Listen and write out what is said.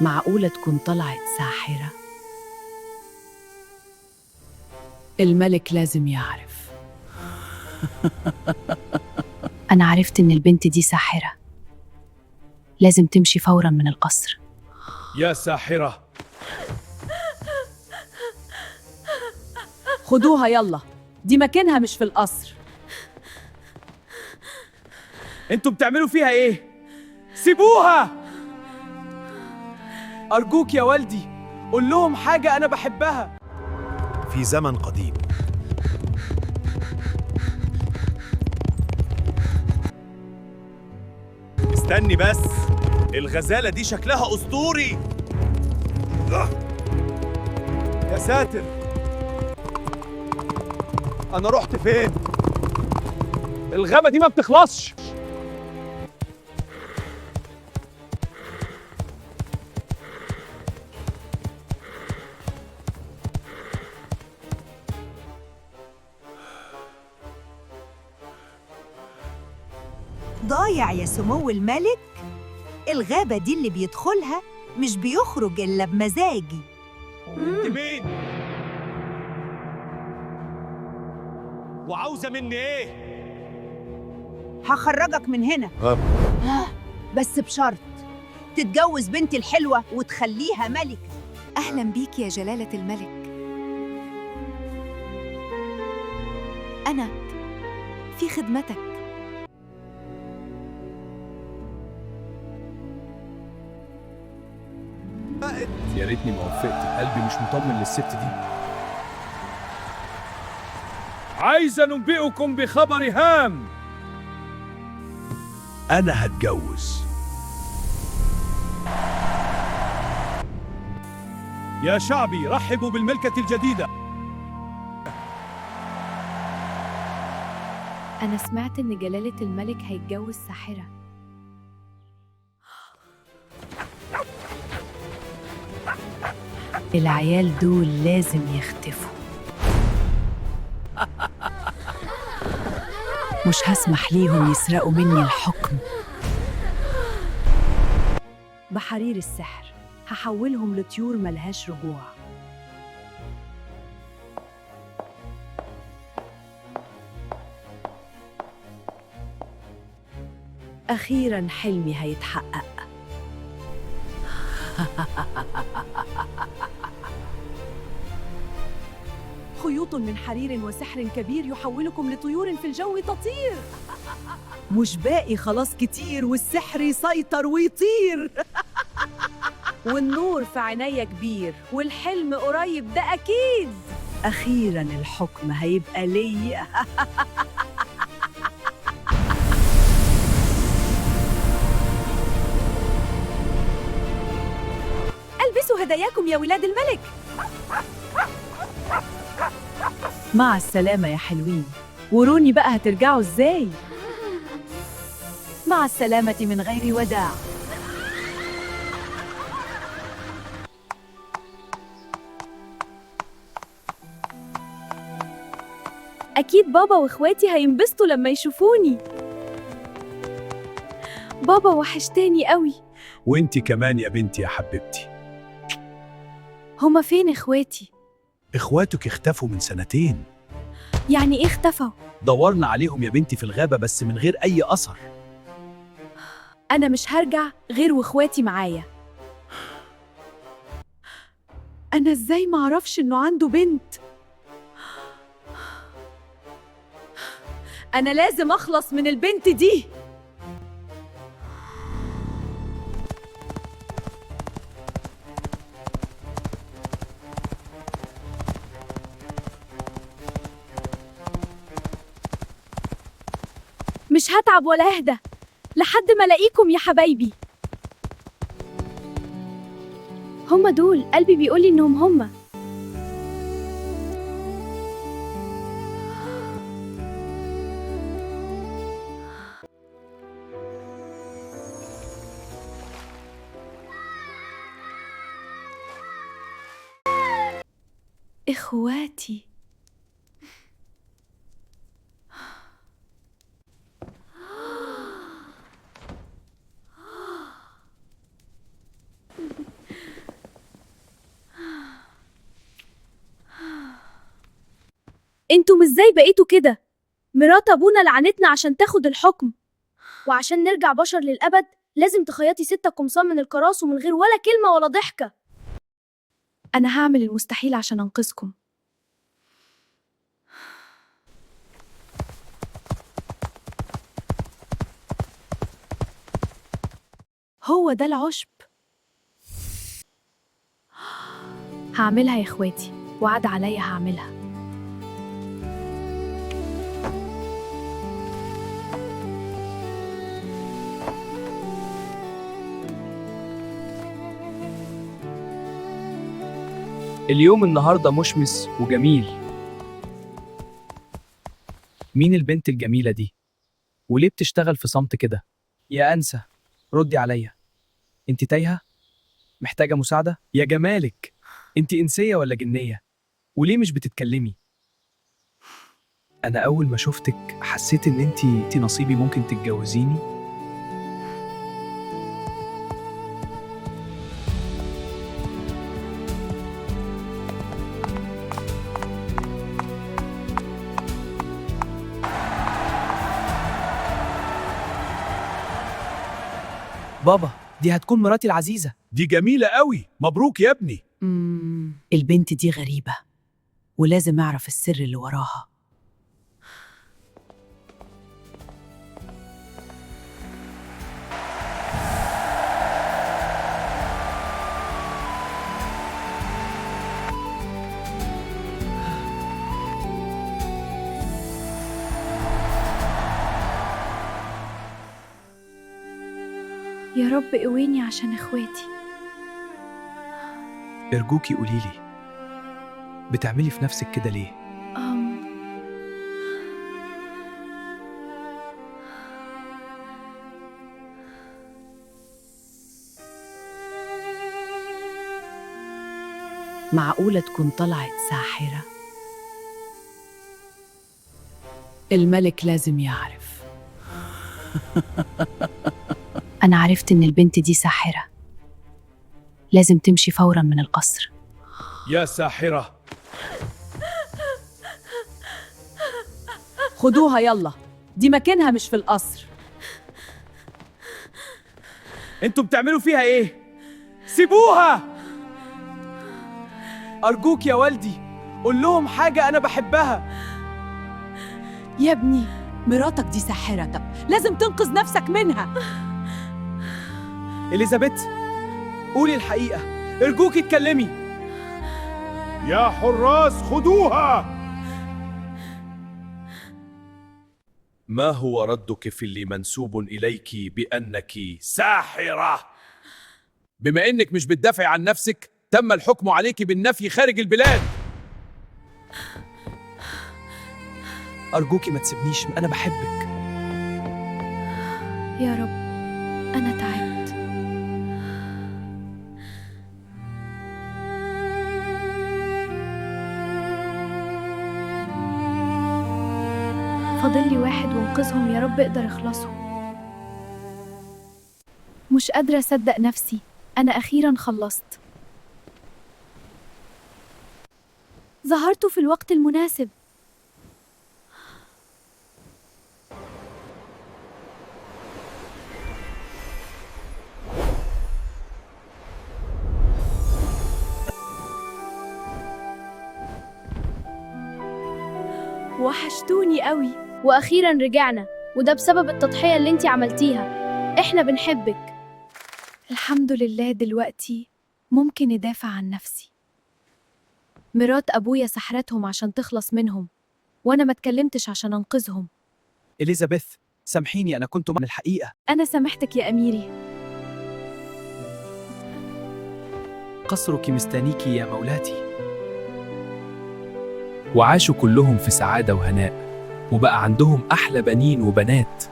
معقولة تكون طلعت ساحرة؟ الملك لازم يعرف. أنا عرفت إن البنت دي ساحرة، لازم تمشي فورا من القصر. يا ساحرة، خدوها يلا، دي مكانها مش في القصر. انتوا بتعملوا فيها ايه؟ سيبوها! أرجوك يا والدي، قول لهم حاجة أنا بحبها. في زمن قديم، استني بس، الغزالة دي شكلها أسطوري. يا ساتر، أنا رحت فين؟ الغابة دي ما بتخلصش. ضايع يا سمو الملك. الغابة دي اللي بيدخلها مش بيخرج إلا بمزاجي. انت مين؟ وعاوزة مني ايه؟ هخرجك من هنا بس بشرط تتجوز بنتي الحلوة وتخليها ملكة. أهلا بيك يا جلالة الملك. أنا في خدمتك. يا ريتني ما وافقت، قلبي مش مطمن للست دي. عايز أنبئكم بخبر هام. أنا هتجوز. يا شعبي، رحبوا بالملكة الجديدة. أنا سمعت إن جلالة الملك هيتجوز ساحرة. العيال دول لازم يختفوا. مش هسمح ليهم يسرقوا مني الحكم. بحرير السحر هحولهم لطيور ملهاش رجوع. أخيراً حلمي هيتحقق. خيوط من حرير وسحر كبير يحولكم لطيور في الجو تطير. مش باقي خلاص كتير، والسحر يسيطر ويطير. والنور في عينيا كبير، والحلم قريب ده أكيد. أخيراً الحكم هيبقى ليا. ألبسوا هداياكم يا ولاد الملك. مع السلامة يا حلوين، وروني بقى هترجعوا ازاي. مع السلامة من غير وداع. أكيد بابا وإخواتي هينبسطوا لما يشوفوني. بابا وحشتاني قوي. وانت كمان يا بنتي يا حبيبتي. هما فين إخواتي؟ اخواتك اختفوا من سنتين. يعني إيه اختفوا؟ دورنا عليهم يا بنتي في الغابة بس من غير أي أثر. أنا مش هرجع غير وإخواتي معايا. أنا إزاي معرفش إنه عنده بنت؟ أنا لازم أخلص من البنت دي. مش هتعب ولا أهدى لحد ما ألاقيكم يا حبايبي. هما دول، قلبي بيقولي إنهم هما. إخواتي. انتم ازاي بقيتوا كده؟ مرات ابونا لعنتنا عشان تاخد الحكم، وعشان نرجع بشر للأبد لازم تخيطي 6 قمصان من الكراس ومن غير ولا كلمة ولا ضحكة. أنا هعمل المستحيل عشان أنقذكم. هو ده العشب. هعملها يا اخواتي، وعد عليا هعملها. اليوم النهاردة مشمس وجميل. مين البنت الجميلة دي؟ وليه بتشتغل في صمت كده؟ يا أنسة، ردي عليا. انت تايهة؟ محتاجة مساعدة؟ يا جمالك، انت إنسية ولا جنية؟ وليه مش بتتكلمي؟ أنا أول ما شفتك حسيت إن انت نصيبي، ممكن تتجوزيني؟ بابا، دي هتكون مراتي العزيزة. دي جميلة قوي، مبروك يا ابني. البنت دي غريبة ولازم أعرف السر اللي وراها. يا رب قويني عشان اخواتي. أرجوكي قوليلي، بتعملي في نفسك كده ليه؟ معقولة تكون طلعت ساحرة؟ الملك لازم يعرف. أنا عرفت إن البنت دي ساحرة، لازم تمشي فورا من القصر. يا ساحرة، خدوها يلا، دي مكانها مش في القصر. انتوا بتعملوا فيها ايه؟ سيبوها! أرجوك يا والدي، قول لهم حاجة أنا بحبها. يا ابني، مراتك دي ساحرة، طب لازم تنقذ نفسك منها. إليزابيث، قولي الحقيقة، أرجوك اتكلمي. يا حراس خدوها. ما هو ردك في اللي منسوب إليك بأنك ساحرة؟ بما إنك مش بتدافعي عن نفسك، تم الحكم عليك بالنفي خارج البلاد. أرجوكي ما تسيبنيش، أنا بحبك. يا رب أنا تعبت. فاضل لي واحد وانقذهم، يا رب اقدر اخلصهم. مش قادرة أصدق نفسي، أنا أخيرا خلصت. ظهرت في الوقت المناسب. وحشتوني قوي. وأخيرا رجعنا، وده بسبب التضحية اللي انتي عملتيها. احنا بنحبك. الحمد لله دلوقتي ممكن أدافع عن نفسي. مرات أبويا سحرتهم عشان تخلص منهم، وأنا ما اتكلمتش عشان أنقذهم. إليزابيث، سامحيني، أنا كنت من الحقيقة. أنا سامحتك يا أميري. قصرك مستنيكي يا مولاتي. وعاشوا كلهم في سعادة وهناء، وبقى عندهم أحلى بنين وبنات.